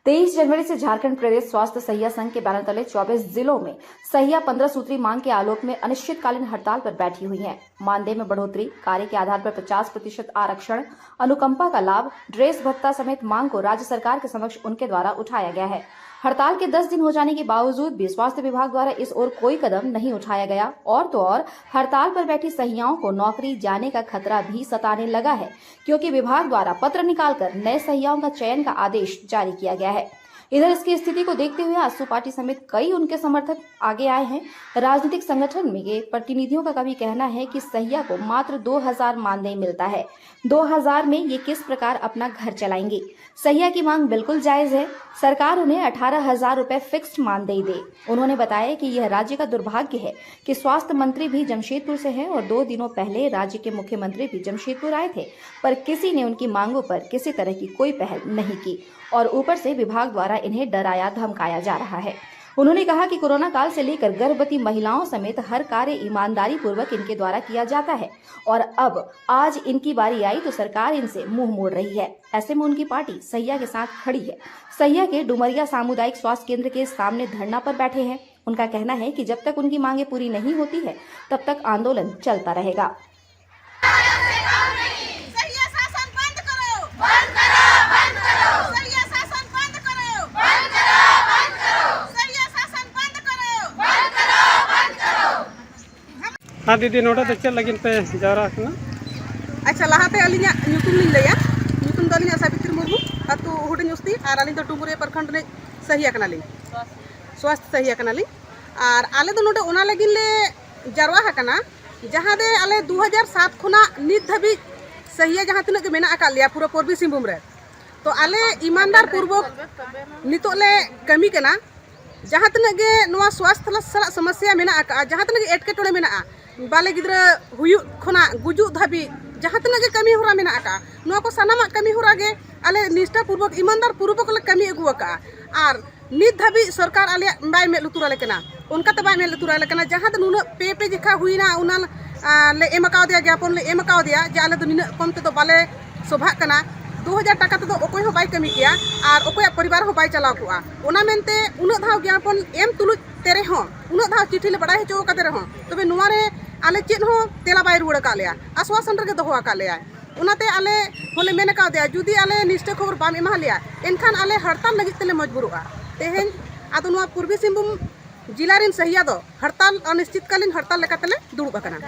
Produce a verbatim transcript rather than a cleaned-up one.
तेईस जनवरी से झारखंड प्रदेश स्वास्थ्य सहिया संघ के बैनर तले चौबीस जिलों में सहिया पन्द्रह सूत्री मांग के आलोक में अनिश्चितकालीन हड़ताल पर बैठी हुई हैं। मानदेय में बढ़ोतरी, कार्य के आधार पर पचास प्रतिशत आरक्षण, अनुकंपा का लाभ, ड्रेस भत्ता समेत मांग को राज्य सरकार के समक्ष उनके द्वारा उठाया गया है। हड़ताल के दस दिन हो जाने के बावजूद भी स्वास्थ्य विभाग द्वारा इस ओर कोई कदम नहीं उठाया गया और तो और हड़ताल पर बैठी सहियाओं को नौकरी जाने का खतरा भी सताने लगा है, क्योंकि विभाग द्वारा पत्र निकालकर नए सहियाओं का चयन का आदेश जारी किया गया है। इधर इसकी स्थिति को देखते हुए आजसू पार्टी समेत कई उनके समर्थक आगे आए हैं। राजनीतिक संगठन में ये प्रतिनिधियों का भी कहना है कि सहिया को मात्र दो हज़ार मानदेय मिलता है। दो हज़ार में ये किस प्रकार अपना घर चलाएंगे? सहिया की मांग बिल्कुल जायज है, सरकार उन्हें अठारह हज़ार रुपए फिक्स्ड मानदेय दे। उन्होंने बताया कि यह राज्य का दुर्भाग्य है कि स्वास्थ्य मंत्री भी जमशेदपुर से हैं और दो दिनों पहले राज्य के मुख्यमंत्री भी जमशेदपुर आए थे, पर किसी ने उनकी मांगों पर किसी तरह की कोई पहल नहीं की और ऊपर से विभाग द्वारा इन्हें डराया धमकाया जा रहा है। उन्होंने कहा कि कोरोना काल से लेकर गर्भवती महिलाओं समेत हर कार्य ईमानदारी पूर्वक इनके द्वारा किया जाता है और अब आज इनकी बारी आई तो सरकार इनसे मुंह मोड़ रही है। ऐसे में उनकी पार्टी सहिया के साथ खड़ी है। सहिया के डुमरिया सामुदायिक स्वास्थ्य केंद्र के सामने धरना पर बैठे हैं। उनका कहना है कि जब तक उनकी मांगें पूरी नहीं होती है, तब तक आंदोलन चलता रहेगा। सहिया शासन बंद करो। बंद करो, बंद करो। सहिया शासन बंद करो। बंद करो, बंद करो। सहिया शासन बंद करो। बंद करो, बंद करो। हाँ दीदी, ᱱᱚᱰᱮ ᱫᱚ ᱪᱮᱫ ᱞᱟᱹᱜᱤᱫ ᱯᱮ ᱡᱟᱣᱨᱟ ᱟᱠᱟᱱᱟ? ᱟᱪᱪᱷᱟ, ᱞᱟᱦᱟᱛᱮ ᱟᱹᱞᱤᱧᱟᱜ ᱧᱩᱛᱩᱢ ᱞᱤᱧ ᱞᱟᱹᱭᱟ᱾ ᱧᱩᱛᱩᱢ ᱫᱚ ᱟᱹᱞᱤᱧᱟᱜ ᱥᱟᱵᱤᱛᱨᱤ ᱢᱩᱨᱢᱩ, ᱟᱹᱛᱩ ᱦᱩᱰᱤᱧ ᱩᱥᱛᱤ, ᱟᱨ ᱟᱹᱞᱤᱧ ᱫᱚ ᱰᱩᱢᱩᱨᱤᱭᱟᱹ ᱯᱨᱚᱠᱷᱚᱸᱰ ᱨᱤᱱᱤᱡ ᱥᱟᱹᱦᱤᱭᱟ ᱠᱟᱱᱟᱞᱤᱧ, ᱥᱣᱟᱥᱛᱷ ᱥᱟᱹᱦᱤᱭᱟ ᱠᱟᱱᱟᱞᱤᱧ᱾ ᱟᱨ ᱟᱞᱮ ᱫᱚ ᱱᱚᱰᱮ ᱚᱱᱟ ᱞᱟᱹᱜᱤᱫ ᱞᱮ ᱡᱟᱨᱣᱟ ᱟᱠᱟᱱᱟ, ᱡᱟᱦᱟᱸ ᱫᱚ ᱟᱞᱮ ᱫᱩ ᱦᱟᱡᱟᱨ ᱥᱟᱛ ᱠᱷᱚᱱᱟᱜ ᱱᱤᱛ ᱫᱷᱟᱹᱵᱤᱡ ᱥᱟᱹᱦᱤᱭᱟ ᱡᱟᱦᱟᱸ ᱛᱤᱱᱟᱹᱜ ᱜᱮ ᱢᱮᱱᱟᱜ ᱟᱠᱟᱫ ᱞᱮᱭᱟ ᱯᱩᱨᱟᱹ ᱯᱩᱨᱵᱤ ᱥᱤᱝᱵᱷᱩᱢ ᱨᱮ, ᱛᱚ ᱟᱞᱮ ᱤᱢᱟᱱᱫᱟᱨ ᱯᱩᱨᱵᱚᱠ ᱱᱤᱛᱚᱜ ᱞᱮ ᱠᱟᱹᱢᱤ ᱠᱟᱱᱟ᱾ ᱡᱟᱦᱟᱸ ᱛᱤᱱᱟᱹᱜ ᱜᱮ ᱱᱚᱣᱟ ᱥᱣᱟᱥᱛᱷ ᱥᱟᱞᱟᱜ ᱥᱚᱢᱚᱥᱥᱟ ᱢᱮᱱᱟᱜ ᱟᱠᱟᱫᱼᱟ, ᱡᱟᱦᱟᱸ ᱛᱤᱱᱟᱹᱜ ᱜᱮ ᱮᱴᱠᱮᱴᱚᱬᱮ ᱢᱮᱱᱟᱜᱼᱟ, ᱵᱟᱞᱮ ᱜᱤᱫᱽᱨᱟᱹ ᱦᱩᱭᱩᱜ ᱠᱷᱚᱱᱟᱜ ᱜᱩᱡᱩᱜ ᱫᱷᱟᱹᱵᱤᱡ ᱡᱟᱦᱟᱸ ᱛᱤᱱᱟᱹᱜ ᱜᱮ ᱠᱟᱹᱢᱤ ᱦᱚᱨᱟ ᱢᱮᱱᱟᱜ ᱟᱠᱟᱫᱼᱟ, ᱱᱚᱣᱟ ᱠᱚ ᱥᱟᱱᱟᱢᱟᱜ ᱠᱟᱹᱢᱤ ᱦᱚᱨᱟ ᱜᱮ ᱟᱞᱮ ᱱᱤᱥᱴᱷᱟ ᱯᱩᱨᱵᱚᱠ, ᱤᱢᱟᱱᱫᱟᱨ ᱯᱩᱨᱵᱚᱠ ᱞᱮ ᱠᱟᱹᱢᱤ ᱟᱹᱜᱩ ᱟᱠᱟᱫᱼᱟ᱾ ᱟᱨ ᱱᱤᱛ ᱫᱷᱟᱹᱵᱤᱡ ᱥᱚᱨᱠᱟᱨ ᱟᱞᱮᱭᱟᱜ ᱵᱟᱭ ᱢᱮᱫ ᱞᱩᱛᱩᱨ ᱟᱞᱮ ᱠᱟᱱᱟ, ᱚᱱᱠᱟᱛᱮ ᱵᱟᱭ ᱢᱮᱫ ᱞᱩᱛᱩᱨ ᱟᱞᱮ ᱠᱟᱱᱟ᱾ ᱡᱟᱦᱟᱸ ᱫᱚ ᱱᱩᱱᱟᱹᱜ ᱯᱮ ᱯᱮ ᱡᱮᱠᱷᱟ ᱦᱩᱭᱱᱟ, ᱚᱱᱟ, ᱟ, ᱞᱮ ᱮᱢ ᱟᱠᱟᱣᱟᱫᱮᱭᱟ, ᱡᱟᱯᱚᱱ ᱞᱮ ᱮᱢ ᱟᱠᱟᱣᱟᱫᱮᱭᱟ ᱡᱮ ᱟᱞᱮ ᱫᱚ ᱱᱤᱱᱟᱹᱜ ᱠᱚᱢ ᱛᱮᱫᱚ ᱵᱟᱞᱮ ᱥᱚᱵᱷᱟᱜ ᱠᱟᱱᱟ᱾ ᱫᱩ ᱦᱟᱡᱟᱨ ᱴᱟᱠᱟ ᱛᱮᱫᱚ ᱚᱠᱚᱭ ᱦᱚᱸ ᱵᱟᱭ ᱠᱟᱹᱢᱤ ᱠᱮᱭᱟ ᱟᱨ ᱚᱠᱚᱭᱟᱜ ᱯᱚᱨᱤᱵᱟᱨ ᱦᱚᱸ ᱵᱟᱭ ᱪᱟᱞᱟᱣ ᱠᱚᱜᱼᱟ᱾ ᱚᱱᱟ ᱢᱮᱱᱛᱮ ᱩᱱᱟᱹᱜ ᱫᱷᱟᱣ ᱜᱮᱭᱟᱯᱚᱱ ᱮᱢ ᱛᱩᱞᱩᱡ ᱛᱮ ᱨᱮᱦᱚᱸ, ᱩᱱᱟᱹᱜ ᱫᱷᱟᱣ ᱪᱤᱴᱷᱤ ᱞᱮ ᱵᱟᱲᱟᱭ ᱦᱚᱪᱚ ᱟᱠᱟᱫᱮ ᱨᱮᱦᱚᱸ, ᱛᱚᱵᱮ ᱱᱚᱣᱟ ᱨᱮ ᱟᱞᱮ ᱪᱮᱫ ᱦᱚᱸ ᱛᱮᱞᱟ ᱵᱟᱭ ᱨᱩᱣᱟᱹᱲ ᱟᱠᱟᱫ ᱞᱮᱭᱟ, ᱟᱥᱣᱟᱥᱚᱱ ᱨᱮᱜᱮ ᱫᱚᱦᱚ ᱟᱠᱟᱫ ᱞᱮᱭᱟᱭ᱾ ᱚᱱᱟᱛᱮ ᱟᱞᱮ ᱦᱚᱸᱞᱮ ᱢᱮᱱ ᱠᱟᱣᱫᱮᱭᱟ, ᱡᱩᱫᱤ ᱟᱞᱮ ᱱᱤᱥᱴᱟᱹ ᱠᱷᱚᱵᱚᱨ ᱵᱟᱢ ᱮᱢᱟ ᱞᱮᱭᱟ, ᱮᱱᱠᱷᱟᱱ ᱟᱞᱮ ᱦᱟᱲᱛᱟᱞ ᱞᱟᱹᱜᱤᱫ ᱛᱮᱞᱮ ᱢᱚᱡᱽᱵᱩᱨᱚᱜᱼᱟ᱾ ᱛᱮᱦᱮᱧ ᱟᱫᱚ ᱱᱚᱣᱟ ᱯᱩᱨᱵᱤ ᱥᱤᱝᱵᱷᱩᱢ ᱡᱤᱞᱟ ᱨᱮᱱ ᱥᱟᱹᱦᱤᱭᱟ ᱫᱚ ᱦᱟᱲᱛᱟᱞ, ᱚᱱᱤᱥᱪᱤᱛᱠᱟᱞᱤᱱ ᱦᱟᱲᱛᱟᱞ ᱞᱮᱠᱟᱛᱮᱞᱮ ᱫᱩᱲᱩᱵ ᱟᱠᱟᱱᱟ᱾